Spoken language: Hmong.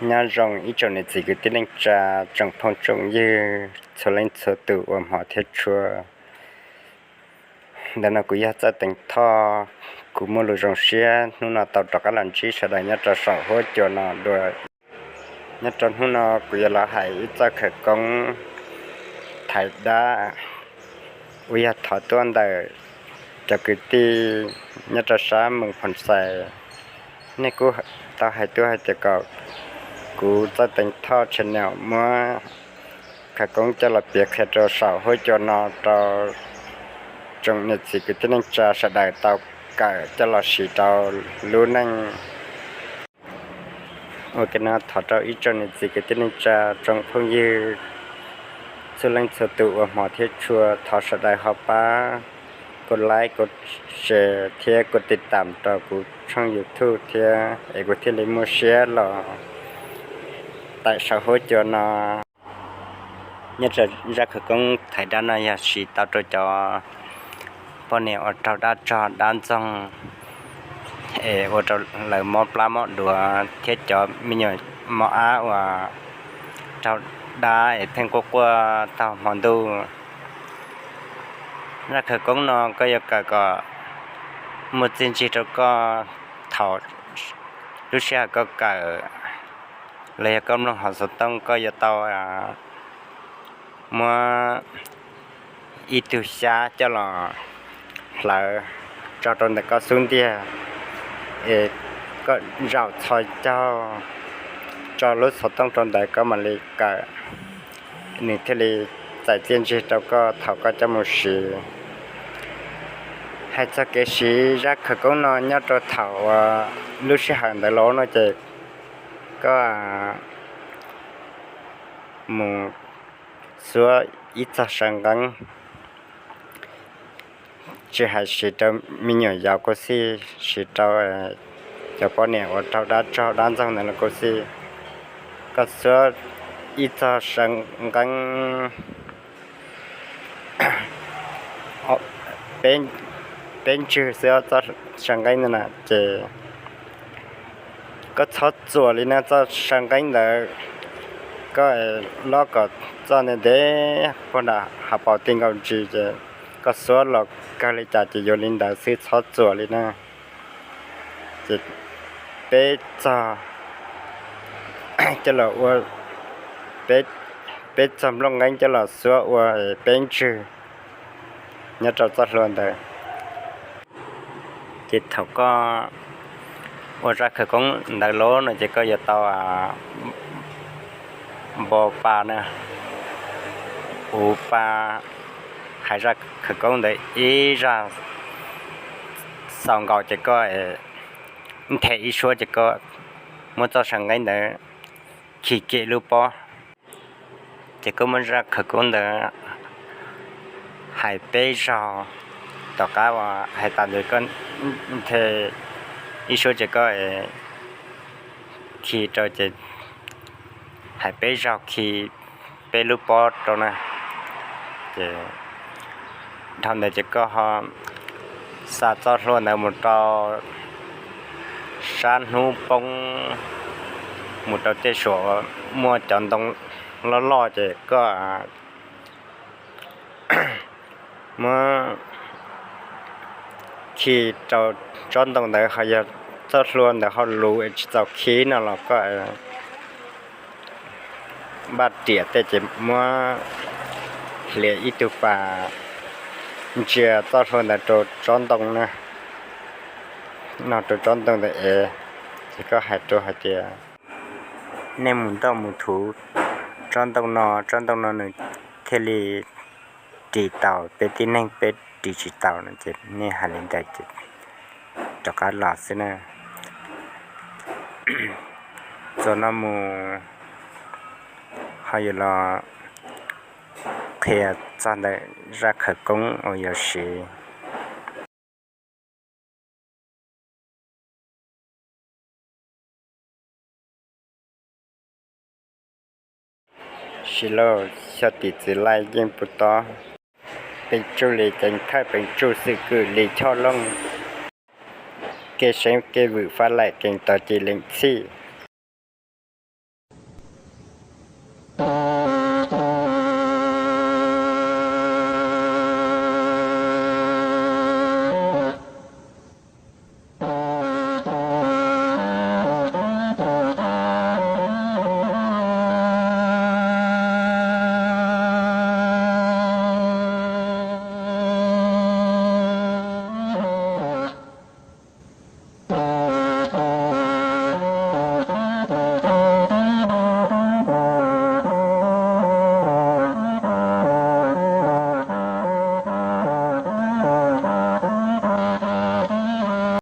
Nyob zoo ib tsoom niam txiv kwv tij neej tsa, tsoom phooj tsoom ywg txhua leej txhua tus uas hmov thiab tshua. Ntawm no kuv yog Txawj Teev Thoj, kuv muaj lus zoo siab hnub no tau rov qab los ntsib sawv daws nyob rau saum huab cua no dua. Nyob rau hnub no kuv yuav los hais ib txoj khawv koob thaiv dab uas yog thov tuaj ntawm cov kwv tij nyob rau sab Moos Phoo Xais. Nej kuj tau hais tuaj hais tias kom kuv Txawj Teev Thoj channel muab khawv koob coj los piav qhia rau saum huab cua no rau tsoom niam txiv kwv tij neej tsa sawv daws tau kawm coj los siv rau lub neej. Ua ke no thov rau ib tsoom niam txiv kwv tij neej tsa, tsoom phooj ywg txhua leej txhua tus uas hmov thiab tshua, thov sawv daws ho pab kuv like, kuv share thiab kuv tiv tam rau kuv tshooj YouTube thiab es kuv thiaj li muaj siab los tawm saum huab cua no. Nyob rau zaj khawv koob thaiv dab no yog siv tau rau cov poj niam uas raug dab tsog dab ntxoog es ua rau lawv mob plab mob duav thiab cov me nyuam mos ab uas raug dab es pheej quaj quaj taug hmo ntuj. Zaj khawv koob no koj yuav kawm kom muaj txiaj ntsig rau koj thaum lub sij hawm koj kawm, los yog koj mloog hauv xov tooj koj yuav tau muab ib tug xyab coj los hlawv tso rau ntawm koj xub ntiag es koj zaum txhos caug tso lub xov tooj rau ntawd koj mam li kawm, nws thiaj li txais txiaj ntsig rau koj thaum koj coj mus siv. Hais txog kev siv zaj khawv koob no nyob rau thaum uas lub sij hawm ntawd los no ces koj mus xuab ib txog saw nqeeb, tsis hais siv rau me nyuam yaus kuj xij, siv rau cov poj niam uas raug dab tsog dab ntxoog ntawd los kuj xij, koj xuab ib txog saw nqeeb peb ntswg xwb txoj saw nqeeb ntawd na ces koj txhob txuas li na txoj saw nqeeb ntawd, koj lob kom txoj ntev ntev puag nram hav paus ti nkaus ntsis ces koj xuab los kawg li cas ces yuav li ntawd xwb txhob txuas li na. Ces peb txog coj los ua, peb txog nplooj nqeeb coj los xuab ua peb ntswg nyob rau txoj hlua ntawd. Ces thaum koj ua zaj khawv koob ntawd los no ces koj yuav tau npo pa na, uv pa, hais zaj khawv koob ntawd ib zaj xaus nkaus ces koj nthe ib suab ces koj muab txoj saw nqeeb ntawd khi kem lub pob. Ces koj muab zaj khawv koob ntawd hais peb zaug, tom qab uas hais tas ntawd koj nthe ib suab ces koj khi rau ces hais peb zaug khi peb lub pob rau na. Ces dhau ntawd ces koj ho xa txoj hlua ntawd mus rau sab hnub poob, mus rau tej suam uas muaj cov ntoo loj loj ces koj muab khi rau tsob ntoo ntawd, ho yog txoj hlua ntawd ho luv es tsis txaus khi no los koj npaj riam tej ces muab hliav ib tug pas ntsia txoj hlua ntawd rau tsob ntoo na, no rau tsob ntoo ntawd es, ces koj hais rau hais tias, nej mus ntoj mus thuv tsob ntoo no, tsob ntoo no nws thiaj li ris tau, peb tib neeg peb ris tsis tau no ces nej hais li ntawd ces rov qab los xwb na. Txuas no mus ho yuav los qhia txog ntawm zaj khawv koob uas yuav siv. Siv lauj, xyov tim txiv laij yeej puv tob. Peev tsuj li ceev thawj, peev tsuj xwm kwm li choj looj. Kev seev kev vwm fab laim keev tov ci leem txhij.